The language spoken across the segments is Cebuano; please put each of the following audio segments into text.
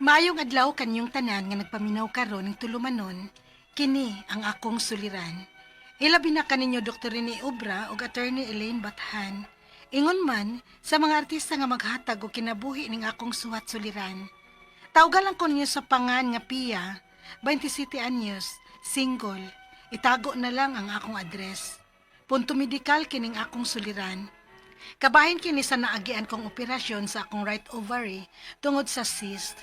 Maayong adlaw kanyong tanan nga nagpaminaw karon ng tulumanon, kini ang akong suliran. Ilabi na kaninyo Dr. Rene Obra ug Attorney Elaine Bathan. Ingon man sa mga artista nga maghatag og kinabuhi ning akong suwat suliran. Tawga lang ko ninyo sa pangan nga Pia, 27 anyos, single. Itago na lang ang akong address. Punto medikal kining akong suliran. Kabahin kini sa naagian kong operasyon sa akong right ovary tungod sa cyst.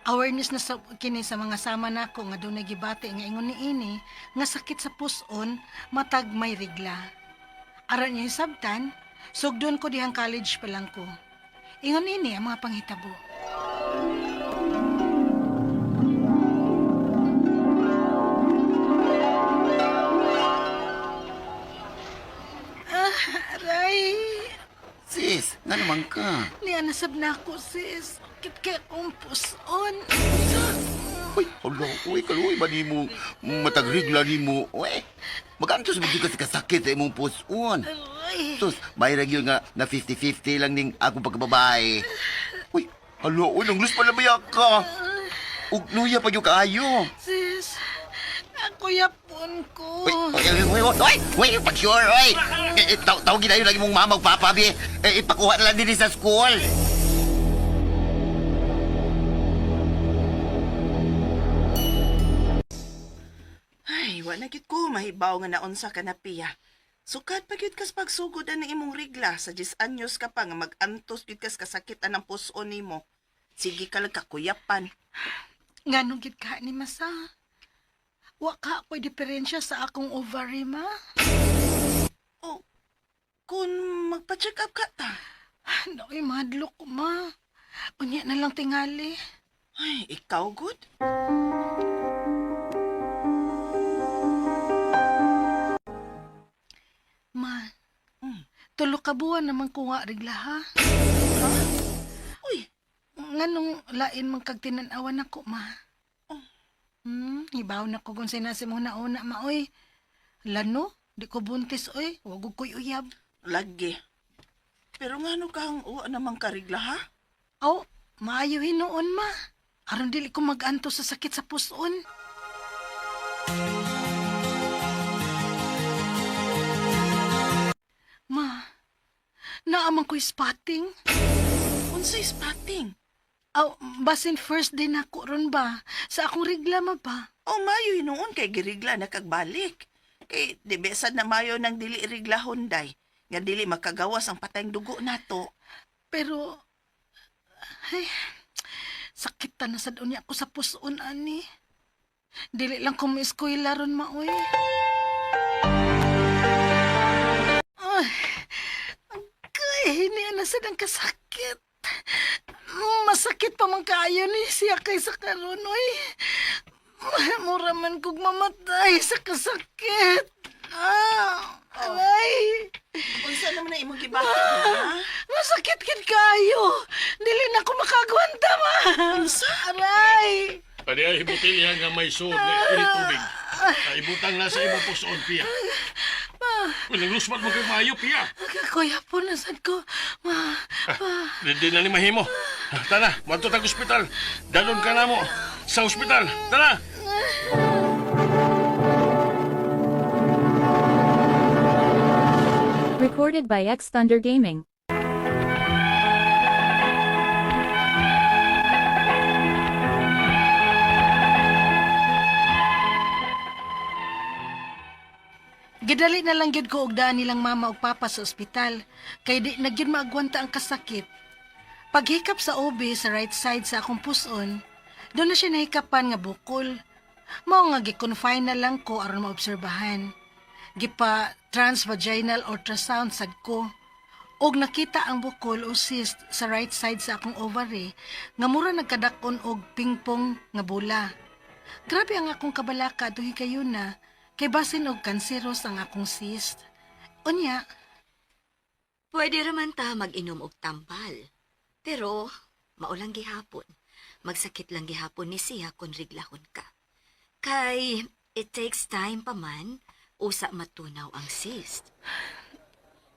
Awareness na sa, kini sa mga sama nako nga dunay gibati nga ingon niini nga sakit sa puson matag may rigla. Aron niya hisabtan, sugdon ko dihang college pa lang ko. Ingon ini ang mga panghitabo. Ah, aray! Sis, nga naman ka. Niya nasab na ako, sis. Kit kay akong puson. Uy, hala, uy, kaluoy ba nimo matagrigla nimo? Uy, magantos mo ka sa kasakit sa imong puson. Aray! Sus, may yun nga na 50-50 lang ning akong pagkababae. Uy, hala, uy, nanglus pala ba ka? Ug luya pa yung kaayo. Sis, ako yapon ko. Uy, uy, uy, uy, uy, uy, pag sure, uy. Eh, eh, tawagin na yun lagi mong mama ug papa, bi. Eh, ipakuha na lang din sa school. Ay, wa na gyud ko mahibaw nga naunsa ka na, Pia. Sukad pa gyud kas pagsugod ang imong rigla sa 10 anyos ka pa nga mag-antos gyud kas kasakit anang puso nimo. Sige ka lang kakuyapan. Nganong gid ka ni Masa? Wa ka ako'y diferensya sa akong ovary, ma. O, kung magpa-check up ka ta. Nakoy, madlok ko, ma. Unya na lang tingali. Ay, ikaw good? Ma, tulo ka buwan naman kuha rigla, ha? Uy, Nganong lain man kag tinan-awan ako, ma? Oh. Hibaw na ko kung sinasi mo na una, ma, oy. Lano, di ko buntis, oy. Wag ko'y uyab. Lagi. Pero ngano kang uwa namang karigla ha? Aw, maayo hinuon, ma. Aron dili ko mag-anto sa sakit sa puson. Ma, naaman ko'y spotting. Unsay spotting? Aw, basin first day na ko ron ba? Sa akong rigla ma ba? O mayo hinuon kay girigla na kagbalik. Kay di besad na mayo nang dili rigla honday. Nga dili makagawas ang patayng dugo nato. Pero, ay, sakit ta na sad unya ako sa puson, ani. Dili lang ko maeskwela ron, maoy. Ay, agay, niya na sad ang kasakit. Masakit pa man kaayo ni siya kaysa karon, oy. Mura man kog mamatay sa kasakit. Ah, aray. Unsa naman na imong gibati ha? Masakit kid kayo. Dili na ko makagwanta ma. Unsa? Aray. Pwede ay botelya nga may suod na ini tubig. Ay, ibutang na sa imong pusoon, Pia. Uy, naglusmat mo kay maayo, Pia. Kuya po nasad ko. Ma, ma. Hindi na ni mahimo. Tana, madto tag ospital. Dalon ka na mo sa ospital. Tana! Recorded by X Thunder Gaming. Gidali na lang gyud ko og daan nilang mama ug papa sa ospital kay di na gyud maagwanta ang kasakit. Paghikap sa OB sa right side sa akong puson, doon na siya nahikapan nga bukol. Mao nga gi-confine na lang ko aron maobserbahan. Gipa transvaginal ultrasound sad ko. Og nakita ang bukol o cyst sa right side sa akong ovary nga mura nagkadakon og pingpong nga bula. Grabe ang akong kabalaka tuhi kayo na kay basin og kanseros ang akong cyst. Unya, Pwede raman ta mag-inom og tambal. Pero, maulang gihapon. Magsakit lang gihapon ni siya kung riglahon ka. Kay, it takes time pa man, usa matunaw ang cyst.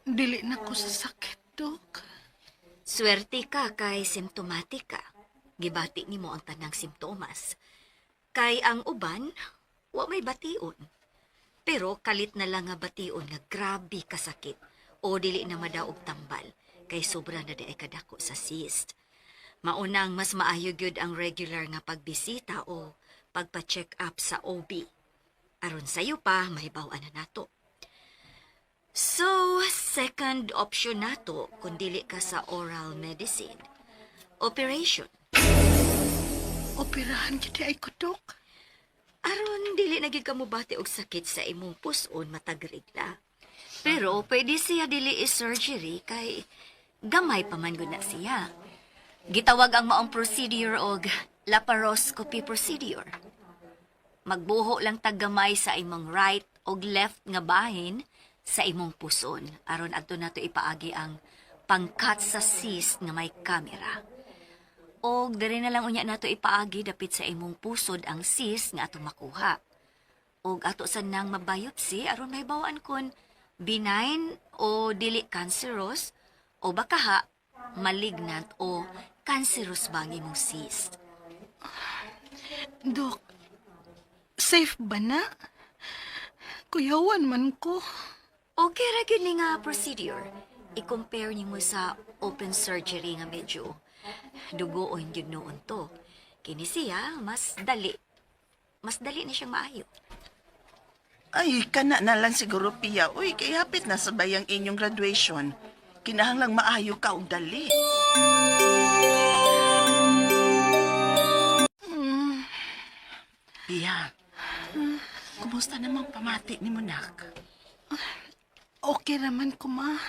Dili na ko sa sakit, Dok. Swerte ka kay symptomatic ka. Gibati nimo ang tanang simptomas. Kay ang uban, wa may bation. Pero kalit na lang nga bation nga grabe kasakit o dili na madaog tambal kay sobra na di ay kadako sa cyst. Maunang mas maayo gyud ang regular nga pagbisita o pagpa-check up sa OB. Aron sayo pa mahibaw-an na nato. So, second option nato kung dili ka sa oral medicine. Operation. Operahan gyud ay ko, Dok. Aron dili na gyud ka mobati og sakit sa imong puson matag regla. Pero pwede siya dili i-surgery kay gamay pa man gud na siya. Gitawag ang maong procedure og laparoscopy procedure. Magbuho lang tag gamay sa imong right og left nga bahin sa imong puson aron adto nato ipaagi ang pangkat sa cyst nga may kamera. Og diri na lang unya nato ipaagi dapit sa imong pusod ang cyst nga atong makuha. Og ato sad nang mabiopsy aron mahibaw-an kon benign o dili cancerous o baka ha malignant o cancerous ba ang imong cyst. Dok, safe ba na? Kuyawan man ko. Okay ra gyud ni nga procedure. I-compare nimo sa open surgery nga medyo dugoon gyud noon to. Kini siya mas dali. Mas dali na siyang maayo. Ay, kana na lang siguro, Pia. Uy, kay hapit na sa bayang inyong graduation. Kinahanglang maayo ka og dali. Pia, kumusta namang pamati ni Monak? Okay raman ko, ma.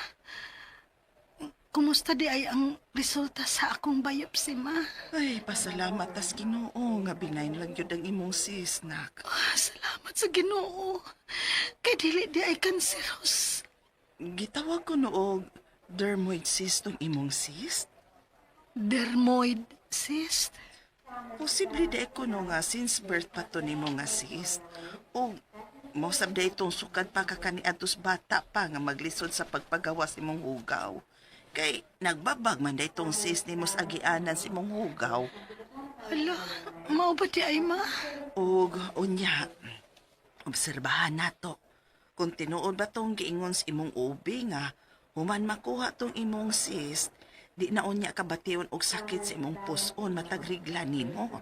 Kumusta di ay ang resulta sa akong biopsy, ma? Ay, pasalamat tas Ginoo nga benign lang gyud ang imong sis, nak. Ah, salamat sa Ginoo. Kay dili di ay cancerous. Gitawag ko noog dermoid cyst tong imong cyst. Dermoid cyst. Posible di ko no nga since birth pa to nimo nga cyst. O mao sab di itong sukad pa ka kaniadtos bata pa nga maglisod sa pagpagawas imong hugaw. Kay nagbabag man da itong cyst nimo sa agianan sa imong hugaw. Hala, mao ba di ay, ma? Og unya, obserbahan nato kung tinuod ba tong giingon sa imong ubi nga human makuha tong imong cyst, di na unya kabation og sakit sa imong puson matag rigla nimo.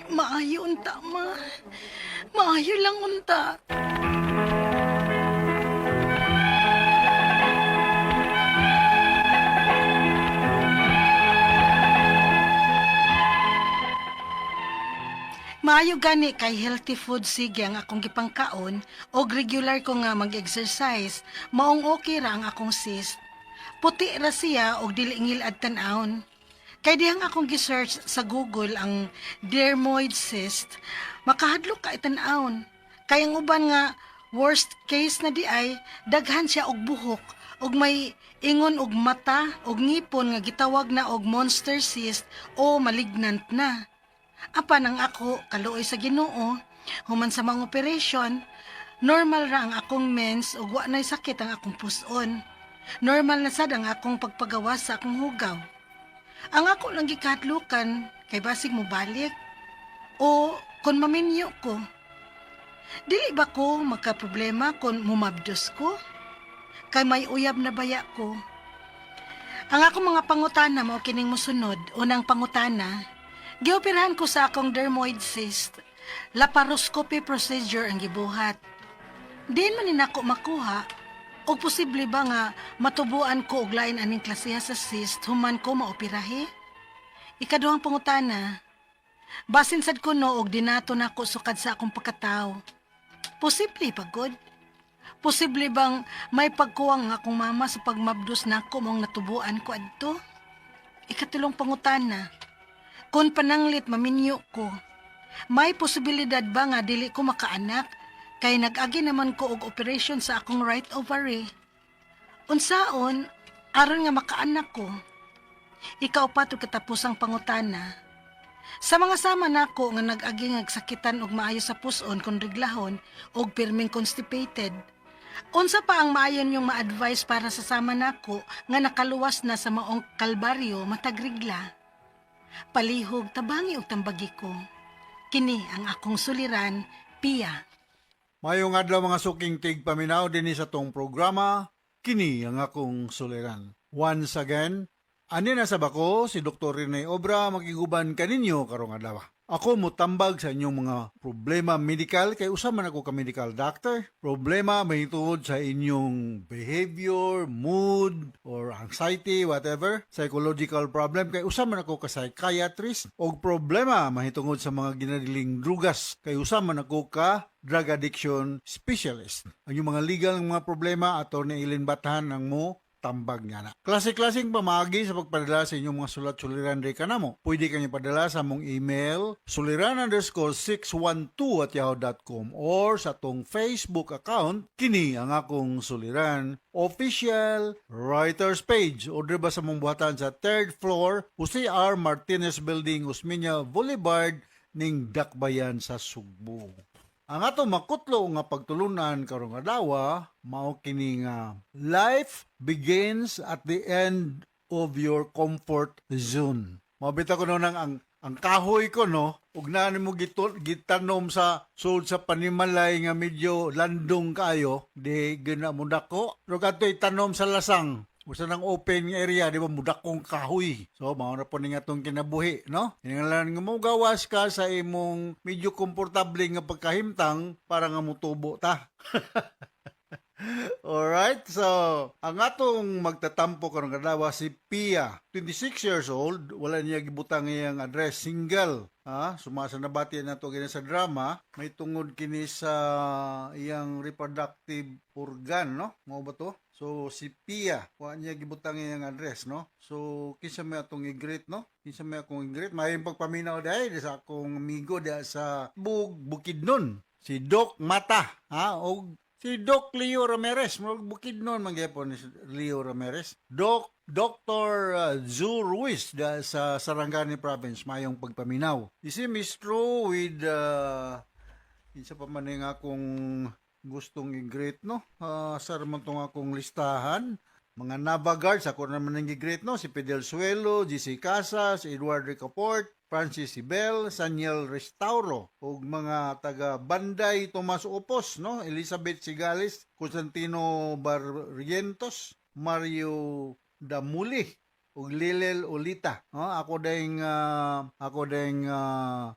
Maayo unta, ma. Maayo lang unta. Maayo gani kay healthy food sige ang akong gipangkaon og regular ko nga mag-exercise. Maong okay ra ang akong cyst. Puti ra siya og dili ngilad tan-awon. Kay dihang akong gi-search sa Google ang dermoid cyst, makahadlok ka itan-awon. Kay ang uban nga worst case na di ay daghan siya og buhok og may ingon og mata og ngipon nga gitawag na og monster cyst o malignant na. Apan ang ako kaluoy sa Ginoo, human sa mga operation, normal ra ang akong mens ug wa na'y sakit ang akong puson. Normal na sad ang akong pagpagawas sa akong hugaw. Ang ako lang gikatlukan kay basig mo balik o kon maminyo ko. Dili ba ko magka problema kon mumabdos ko? Kay may uyab na baya ko. Ang akong mga pangutana mao kining mosunod. Unang pangutana, gioperahan ko sa akong dermoid cyst. Laparoscopy procedure ang gibuhat. Diin man ni nako makuha o posible ba nga matubuan ko og lain aning klasiha sa cyst human ko maoperahe? Ikaduhang pangutana, basin sad ko no og dinato nako sukad sa akong pagkatawo. Posible pa gud? Posible bang may pagkuwang ang akong mama sa pagmabdos nako mong natubuan ko adto? Ikatulong pangutana, kung pananglit maminyo ko, may posibilidad ba nga dili ko makaanak kay nag-agi naman ko og operation sa akong right ovary? Unsaon aron nga makaanak ko? Ikaupat ug katapusang pangutana. Sa mga sama nako nga nag-agi nga sakitan og maayo sa puson kon reglahon og pirming constipated. Unsa pa ang maayo niyong ma-advise para sa sama nako nga nakaluwas na sa maong kalbaryo matag regla? Palihog tabangi og tambagi ko. Kini ang akong suliran, Pia. Mayong adlaw, mga suking tigpaminaw, dinhi sa tong programa, kini ang akong suliran. Once again, ani na sa bako si Dr. Rene Obra, makiguban kaninyo karong adlaw. Ako mutambag sa inyong mga problema medical kay usa man ako ka medical doctor. Problema mahitungod sa inyong behavior, mood, or anxiety, whatever, psychological problem kay usa man ako ka psychiatrist, og problema mahitungod sa mga ginadiling drugas kay usa man ako ka drug addiction specialist. Ang inyong mga legal nga mga problema, Attorney Eileen Bathan ang mo tambag nga na. Klase-klaseng pamaagi sa pagpadala sa inyong mga sulat-suliran diri kanamo. Pwede kanyo padala sa among email suliran_612@yahoo.com or sa atong Facebook account, kini ang akong suliran official writers page, o ba sa among buhatan sa third floor, Jose R. Martinez Building, Osmeña Boulevard, ning Dakbayan sa Sugbo. Ang ato makutlo nga pagtulunan karong adlaw mao kini nga life begins at the end of your comfort zone. Mabita ko no nang ang kahoy ko, no, ug naa nimo gitanom sa sulod sa panimalay nga medyo landong kaayo, di gina mo dako. Pero kadto itanom sa lasang, usa nang open nga area, di ba mudakong kahoy? So, mao na po ni nga atong kinabuhi, no? Kinahanglan nga mo gawas ka sa imong medyo komportable nga pagkahimtang para nga mutubo ta. Alright, so ang atong magtatampo karong adlaw si Pia, 26 years old, wala niya gibutang iyang address, single. Ha, sumasa nabati na to gini sa drama, may tungod kini sa iyang reproductive organ, no? Mao ba to? So si Pia, wa niya gibutang iyang address, no? So kinsa may atong i-greet, no? Kinsa may akong i-greet? Mayong pagpaminaw dahil sa akong amigo diha sa Bukidnon. Si Doc Mata, ha? Og si Doc Leo Ramirez, murag Bukidnon man gyapon ni Leo Ramirez. Doc Dr. Zu Ruiz da sa Sarangani Province, mayong pagpaminaw. This is true with kinsa pa man nga akong gustong i-greet, no? Sar man tong akong listahan. Mga Nava Guards, ako naman ang i-greet, no? Si Fidel Suelo, GC Casas, Edward Ricaport, Francis Sibel, Saniel Restauro, ug mga taga Banday Tomas Opos, no? Elizabeth Sigales, Constantino Barrientos, Mario Damuli, ug Lilel Olita. No? Ako ding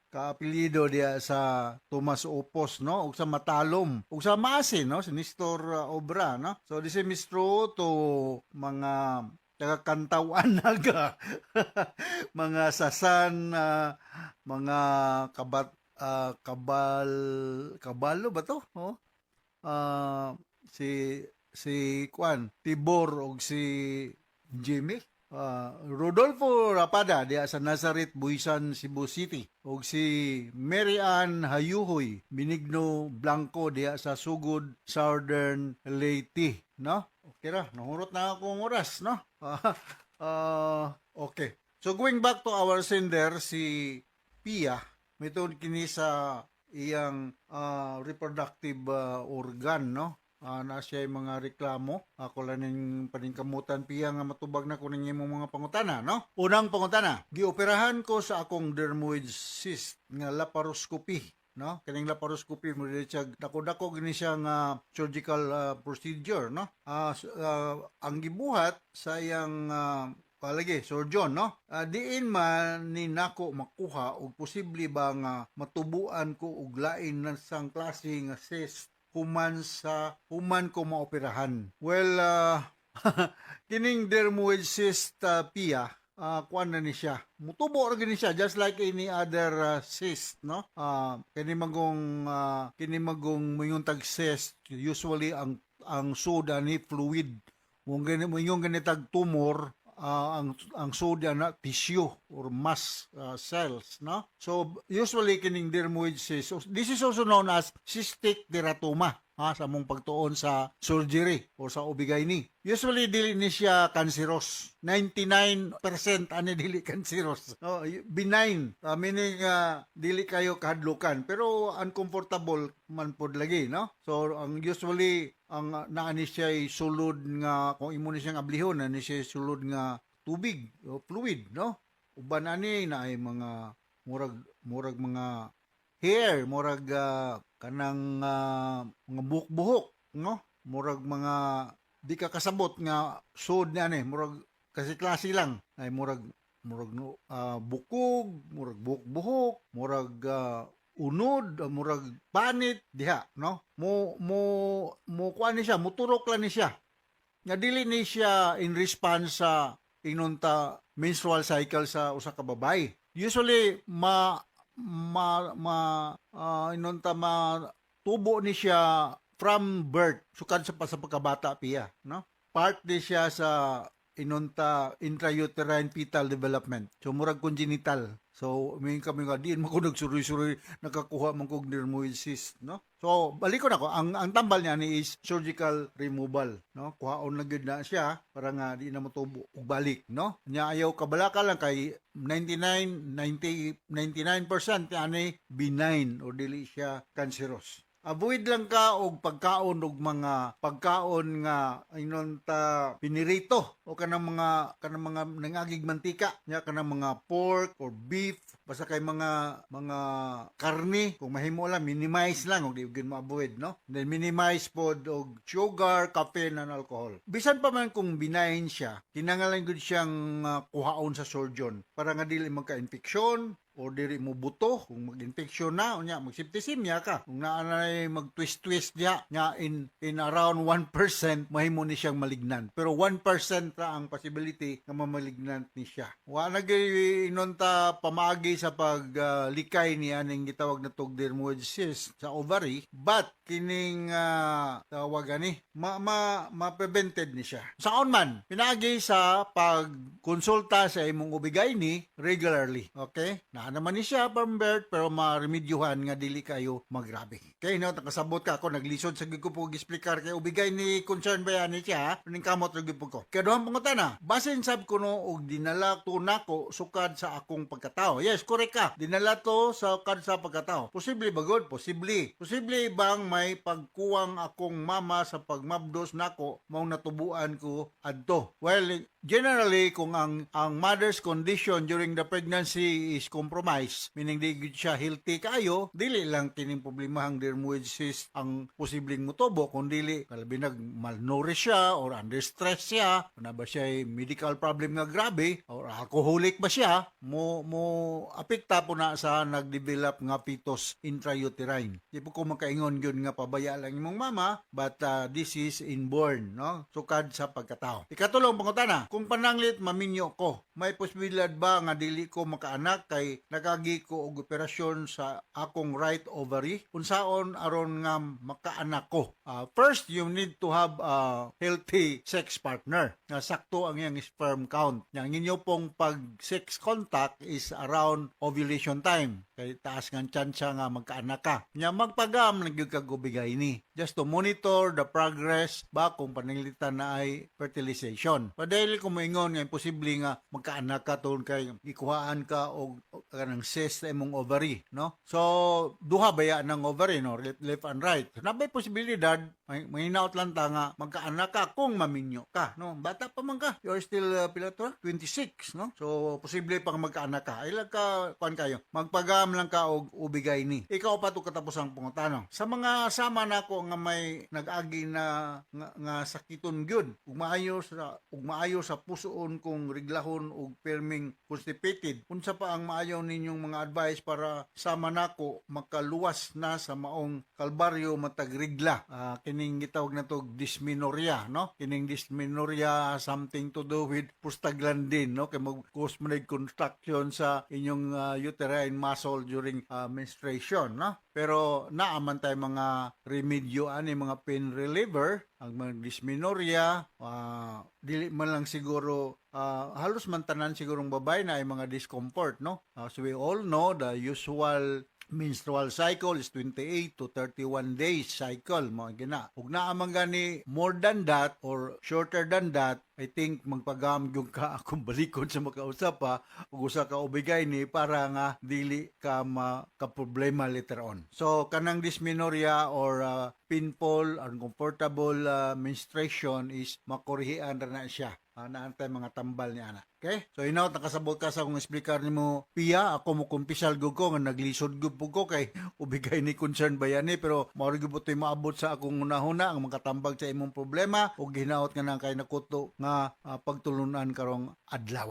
kaapelyido diya sa Tomas Opos, no? Ug sa Matalom, ug sa Maasin, no? Si Nestor Obra, no? So this is true to mga taga Kantawan Naga, mga Sasan, mga kabat kabal kabalo ba to? Oh? Si si Kwan, Tibor og si Jimmy. Rodolfo Rapada diya sa Nazareth, Buisan, Cebu City. Og si Mary Ann Hayuhoy, Benigno Blanco diya sa Sugod, Southern Leyte, no? Okay ra, nahurot na akong oras, no? Okay. So going back to our sender, si Pia, may tungod kini sa iyang reproductive organ, no? Na siya yung mga reklamo. Ako lang ning paningkamutan, Pia, nga matubag na ko ning imong mga pangutana, no? Unang pangutana, gioperahan ko sa akong dermoid cyst nga laparoscopy, no? Kining laparoscopy mo dili siya dako-dako gini siya nga surgical procedure, no? Ang gibuhat sa iyang palagi surgeon, no? Diin man ni nako makuha og posible ba nga matubuan ko og lain na sang klase nga cyst human ko maoperahan? Well, kining dermoid cyst, Pia, kuan na ni siya. Mutubo ra gini siya just like any other cyst, no? Kini magong moingon tag cyst, usually ang soda ni fluid. Kung gani moingon ganitag tumor, ang soda na tissue or mass cells, no? So usually kining dermoid cyst, this is also known as cystic teratoma, ha, sa among pagtuon sa surgery or sa OB-GYN. Usually dili ni siya cancerous. 99% ani dili cancerous. No, benign, meaning dili kayo kahadlukan pero uncomfortable man pod lagi, no? So ang usually ang naa ni siya sulod nga kung imo ni siyang ablihon, naa ni siya sulod nga tubig o fluid, no? Uban ani na ay mga murag mga hair, murag kanang mga buhok-buhok, no? Murag mga di ka kasabot nga sud ni ani, murag kasi klase lang ay murag no, bukog, murag buhok-buhok, murag unod, murag panit diha, no? Mo kuan ni siya, muturok lang ni siya. Nga dili ni siya in response sa inunta menstrual cycle sa usa ka babae. Usually ma ma ma inunta ma tubo ni siya from birth, sukad sa pagkabata piya, no? Part ni siya sa inunta intrauterine fetal development. So murag congenital. So may kami nga diin man ko nagsuroy-suroy nakakuha man kog dermoid cyst, no? So balikon ako, ang tambal niya ni is surgical removal, no? Kuhaon na gyud na siya para nga di na motubo og balik, no? Nya ayaw kabalaka lang kay 99 90 99% ani benign o dili siya cancerous. Avoid lang ka og pagkaon og mga pagkaon nga inon ta pinirito o kanang mga nangagig mantika nya, kanang mga pork or beef, basta kay mga karne. Kung mahimo lang, minimize lang og di gyud ma-avoid, no? Then minimize pod og sugar, caffeine and alcohol. Bisan pa man kung benign siya, kinahanglan gud siyang kuhaon sa surgeon para nga dili magka-infection or diri mo buto. Kung mag-infection na, unya mag-septicemia ka, kung naa na mag-twist-twist diha nga in around 1% mahimo ni siyang malignant, pero 1% ra ang possibility nga mamalignant ni siya. Wa na gyud inonta pamaagi sa paglikay ni aning gitawag na tog dermoid cyst sa ovary, but kining tawag ani ma, ma, ma-prevented ni siya saon man pinaagi sa pagkonsulta sa imong OB-GYN regularly, okay? Naa naman ni siya from birth, pero maremedyohan nga dili kayo magrabe. Okay, no? Nakasabot ka ako, naglisod sa gyud ko po explicar kay OB-GYN concern ba yan ni siya, ning kamot ra gyud po ko. Kaduhang pangutana, basin sab kuno og dinala to nako sukad sa akong pagkatao. Yes, correct ka. Dinala to sukad sa pagkatao. Posible ba gud? Posible. Posible bang may pagkuwang akong mama sa pagmabdos nako mao natubuan ko adto? Well, generally kung ang mother's condition during the pregnancy is compromised, meaning di gyud siya healthy kaayo, dili lang kining problemahang dermoid cyst ang posibleng motubo, kung dili kalabi nag malnourished siya or under stress siya, na ba siya medical problem nga grabe or alcoholic ba siya, mo apekta po na sa nagdevelop nga fetus intrauterine. Di po ko makaingon gyud nga pabaya lang imong mama, but this is inborn, no? Sukad sa pagkatao. Ikatulong pangutana, kung pananglit maminyo ko, may posibilidad ba nga dili ko makaanak kay nakagi ko og operasyon sa akong right ovary? Unsaon aron nga makaanak ko? First, you need to have a healthy sex partner nga sakto ang iyang sperm count. Yang inyo pong pag sex contact is around ovulation time kay taas nga tsansa nga magkaanak ka. Nya magpagam lang gyud kag OB-GYN just to monitor the progress ba kung pananglitan na ay fertilization. Padahil kung moingon nga imposible nga magkaanak ka tungod kay gikuhaan ka og kanang cyst sa imong ovary, no? So duha baya ng ovary, no? Left and right. So, nabay posibilidad may mahinaot lang ta nga magkaanak ka kung maminyo ka, no? Bata pa man ka. You're still pila to? 26, no? So posible pang magkaanak ka. Ilag ka kuan kayo. Magpagam lang ka og OB-GYN. Ikaw pa to katapos ang pangutana. Sa mga sama nako nga may nag-agi na nga sakiton gyud ug maayo sa pusoon kung reglahon og perming constipated, unsa pa ang maayo ninyong mga advice para sama nako makaluwas na sa maong kalbaryo matag regla? Kining gitawag na to dysmenorrhea, no? Kining dysmenorrhea, something to do with prostaglandin, no? Kay mag cause man contraction sa inyong uterine muscle during menstruation, no? Pero naa man tay mga remedyo ani, mga pain reliever. Ang mga dysmenorrhea, dili man lang siguro, halos man tanan sigurong babae na ay mga discomfort, no? So we all know the usual menstrual cycle is 28 to 31 days cycle mo gina. Ug naa man gani more than that or shorter than that, I think magpagam gyud ka akong balikon sa makausap pa ug usa ka OB-GYN para nga dili ka makaproblema later on. So kanang dysmenorrhea or painful, uncomfortable menstruation is makorihian ra na siya. Naantay mga tambal ni ana. Okay? So hinaut nakasabot ka sa akong explicar nimo Pia, ako mo kumpisal gud ko nga naglisod gud po ko kay ubigay ni concern ba yan eh, pero mao ra gyud po to'y maabot sa akong hunahuna ang makatambag sa imong problema ug hinaot nga nang kay nakuto nga pagtulunan karong adlaw.